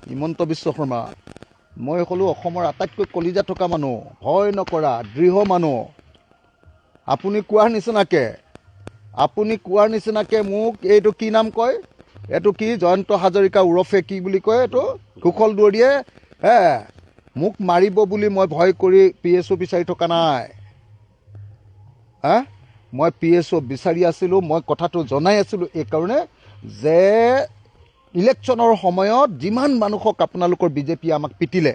হিমন্ত বিশ্ব শৰ্মা, মই হ'লো অসমৰ আটাইতকৈ কলিজা থকা মানুহ, ভয় নকৰা দৃঢ় মানুহ। আপুনি কোৱাৰ নিচিনাকে, আপুনি কোৱাৰ নিচিনাকে মোক এইটো কি নাম কয়, এইটো কি জয়ন্ত হাজৰিকা ওৰফে কি বুলি কয় এইটো কুশল দুৱৰীয়ে, হে মোক মাৰিব বুলি মই ভয় কৰি পি এছ অ' বিচাৰি থকা নাই। হা, মই পি এছ অ' বিচাৰি আছিলোঁ, মই কথাটো জনাই আছিলোঁ এইকাৰণে যে ইলেকশ্যনৰ সময়ত যিমান মানুহক আপোনালোকৰ বিজেপিয়ে আমাক পিটিলে,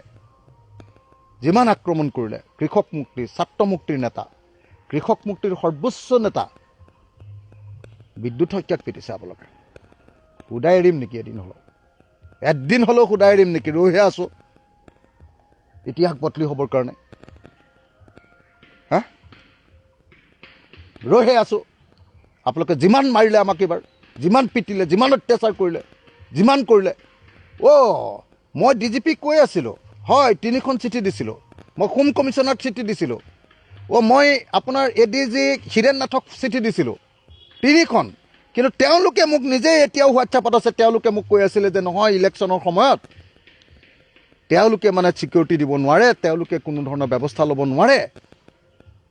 যিমান আক্ৰমণ কৰিলে, কৃষক মুক্তি, ছাত্ৰ মুক্তিৰ নেতা, কৃষক মুক্তিৰ সৰ্বোচ্চ নেতা বিদ্যুৎ শইকীয়াক পিটিছে আপোনালোকে। সুদাই এৰিম নেকি এদিন হ'লেও? এদিন হ'লেও সুদাই এৰিম নেকি? ৰৈহে আছোঁ ইতিহাস বদলি হ'বৰ কাৰণে। হা, ৰৈহে আছোঁ। আপোনালোকে যিমান মাৰিলে আমাক এইবাৰ, যিমান পিটিলে, যিমান অত্যাচাৰ কৰিলে, যিমান কৰিলে, অ' মই ডি জি পিক কৈ আছিলোঁ, হয় 3খন চিঠি দিছিলোঁ, মই হোম কমিশ্যনাৰক চিঠি দিছিলোঁ, অ' মই আপোনাৰ এ ডি জি হীৰেণ নাথক চিঠি দিছিলোঁ 3খন। কিন্তু তেওঁলোকে মোক নিজেই এতিয়াও হোৱাটছএপত আছে, তেওঁলোকে মোক কৈ আছিলে যে নহয় ইলেকশ্যনৰ সময়ত তেওঁলোকে মানে ছিকিউৰিটি দিব নোৱাৰে, তেওঁলোকে কোনো ধৰণৰ ব্যৱস্থা ল'ব নোৱাৰে।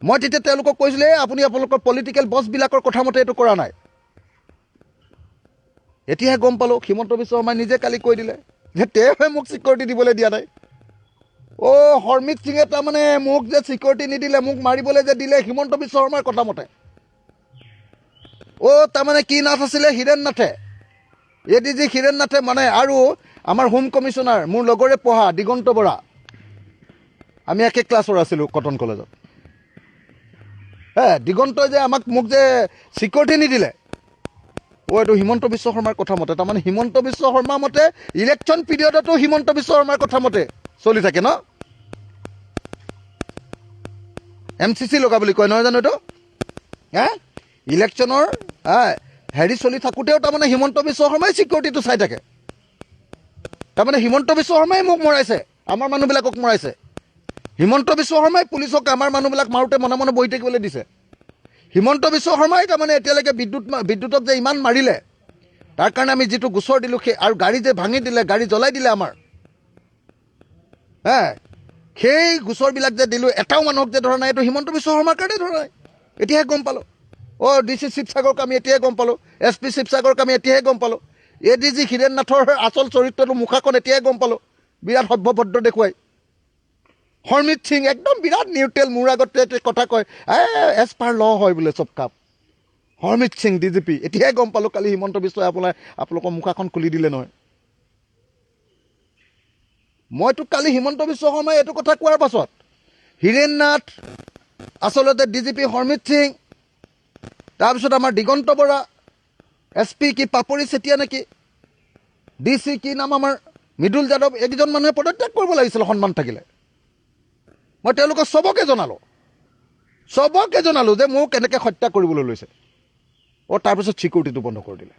মই তেতিয়া তেওঁলোকক কৈছিলোঁ, এই আপুনি আপোনালোকৰ পলিটিকেল বছবিলাকৰ কথা মতে এইটো কৰা নাই। এতিয়াহে গম পালোঁ হিমন্ত বিশ্ব শৰ্মাই নিজে কালি কৈ দিলে যে তেওঁহে মোক ছিকিউৰিটি দিবলৈ দিয়া নাই। অ' হৰমিত সিঙে তাৰমানে মোক যে ছিকিউৰিটি নিদিলে, মোক মাৰিবলৈ যে দিলে হিমন্ত বিশ্ব শৰ্মাৰ কথা মতে। অ' তাৰমানে কি নাথ আছিলে, হীৰেণ নাথে, এ ডি জি হীৰেণ নাথে মানে, আৰু আমাৰ হোম কমিশ্যনাৰ মোৰ লগৰে পঢ়া দিগন্ত বৰা, আমি একে ক্লাছৰ আছিলোঁ কটন কলেজত। হে দিগন্তই যে আমাক মোক যে ছিকিউৰিটি নিদিলে, অ' এইটো হিমন্ত বিশ্ব শৰ্মাৰ কথা মতে। তাৰমানে হিমন্ত বিশ্ব শৰ্মা মতে ইলেকশ্যন পিৰিয়ডতো হিমন্ত বিশ্ব শৰ্মাৰ কথা মতে চলি থাকে ন? এম চি চি লগা বুলি কয় নহয় জানো এইটো? হে ইলেকশ্যনৰ হেৰি চলি থাকোঁতেও তাৰমানে হিমন্ত বিশ্ব শৰ্মাই ছিকিউৰিটিটো চাই থাকে। তাৰমানে হিমন্ত বিশ্ব শৰ্মাই মোক মৰাইছে, আমাৰ মানুহবিলাকক মৰাইছে। হিমন্ত বিশ্ব শৰ্মাই পুলিচক আমাৰ মানুহবিলাক মাৰোঁতে মনে মনে বহি থাকিবলৈ দিছে। হিমন্ত বিশ্ব শৰ্মাই তাৰমানে এতিয়ালৈকে বিদ্যুতক যে ইমান মাৰিলে, তাৰ কাৰণে আমি যিটো গোচৰ দিলোঁ, সেই আৰু গাড়ী যে ভাঙি দিলে, গাড়ী জ্বলাই দিলে আমাৰ, হে সেই গোচৰবিলাক যে দিলোঁ, এটাও মানুহক যে ধৰা নাই, এইটো হিমন্ত বিশ্ব শৰ্মাৰ কাৰণে ধৰা নাই। এতিয়াহে গম পালোঁ। অ' ডি চি শিৱসাগৰক আমি এতিয়াহে গম পালোঁ, এছ পি শিৱসাগৰক আমি এতিয়াহে গম পালোঁ, এ ডি জি হীৰেণ নাথৰ আচল চৰিত্ৰটো মুখাখন এতিয়াহে গম পালোঁ, বিৰাট সভ্যভদ্ৰ দেখুৱাই। হৰমিত সিং একদম বিৰাট নিউট্ৰেল, মোৰ আগতে কথা কয়, এজ পাৰ ল হয় বোলে চব কাম। Harmit Singh D G P, এতিয়াহে গম পালোঁ কালি হিমন্ত বিশ্বই আপোনালোকৰ মুখাখন খুলি দিলে নহয়। মইতো কালি হিমন্ত বিশ্ব শৰ্মাই এইটো কথা কোৱাৰ পাছত হীৰেণ নাথ, আচলতে D G P Harmit Singh, তাৰপিছত আমাৰ দিগন্ত বৰা, এছ পি কি পাপৰি চেতিয়া নেকি, ডি চি কি নাম আমাৰ মৃদুল যাদৱ, এইকেইজন মানুহে পদত্যাগ কৰিব লাগিছিল সন্মান থাকিলে। মই তেওঁলোকক চবকে জনালোঁ, চবকে জনালোঁ যে মোক কেনেকৈ হত্যা কৰিবলৈ লৈছে। অ' তাৰপিছত ছিকিউৰিটিটো বন্ধ কৰি দিলে।